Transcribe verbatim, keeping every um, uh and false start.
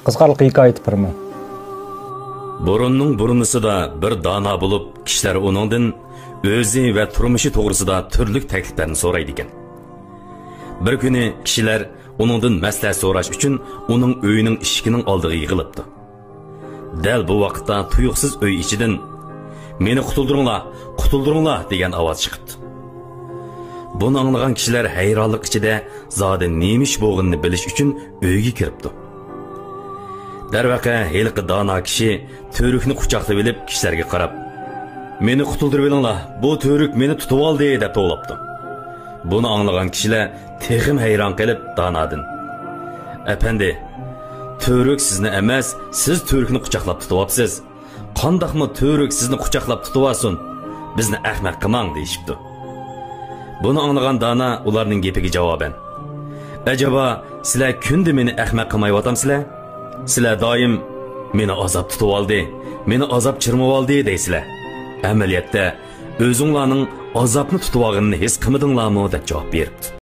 قىزقارلىق ھېكايە تۇپرىمۇ. بۇرۇننىڭ بۇرۇنىسىدا بىر دانا بولۇپ، كىشىلەر ئۇنىڭدىن ئۆزى ۋە تۇرمۇشى توغرىسىدا تۈرلۈك تەكلىپلەرنى سورايدىكەن. بىر كۈنى كىشىلەر ئۇنىڭدىن مەسلىھەت سوراش ئۈچۈن ئۇنىڭ ئۆيىنىڭ ئىشىكىنىڭ ئالدىغا يىغىلىپتۇ. دەل بۇ ۋاقىتتا تۇيۇقسىز ئۆي ئىچىدىن، «مېنى قۇتۇلدۇرۇڭلار، قۇتۇلدۇرۇڭلار!» دېگەن ئاۋاز چىقىپتۇ. بۇنى ئاڭلىغان كىشىلەر ھەيرانلىق ئىچىدە زادى نېمە ئىش بولغىنىنى بىلىش ئۈچۈن ئۆيگە كىرىپتۇ. دەرۋەقە، ھېلىقى دانا كىشى تۈۋرۈكنى قۇچاقلىۋېلىپ، كىشىلەرگە قاراپ، «مېنى قۇتۇلدۇرۇۋېلىڭلار، بۇ تۈۋرۈك مېنى تۇتۇۋالدى» دەپ توۋلاپتۇ. بۇنى ئاڭلىغان كىشىلەر تېخىمۇ ھەيران قېلىپ دانادىن، «ئەپەندى، تۈۋرۈك سىزنى ئەمەس، سىز تۈۋرۈكنى قۇچاقلاپ تۇتۇۋاپسىز. قانداقمۇ تۈۋرۈك سىزنى قۇچاقلاپ تۇتۇۋالسۇن؟ بىزنى ئەخمەق قىلماڭ» دېيىشىپتۇ. بۇنى ئاڭلىغان دانا ئۇلارنىڭ گېپىگە جاۋابەن، «ئەجەبا، سىلەر كۈندە مېنى ئەخمەق قىلمايۋاتامسىلەر؟ سىلەر دائىم، 'مېنى ئازاب تۇتۇۋالدى، مېنى ئازاب چىرمىۋالدى' دەيسىلەر. ئەمەلىيەتتە ئۆزۈڭلارنىڭ ئازابنى تۇتۇۋالغىنىنى ھېس قىلمىدىڭلارمۇ؟» دەپ جاۋاب بېرىپتۇ.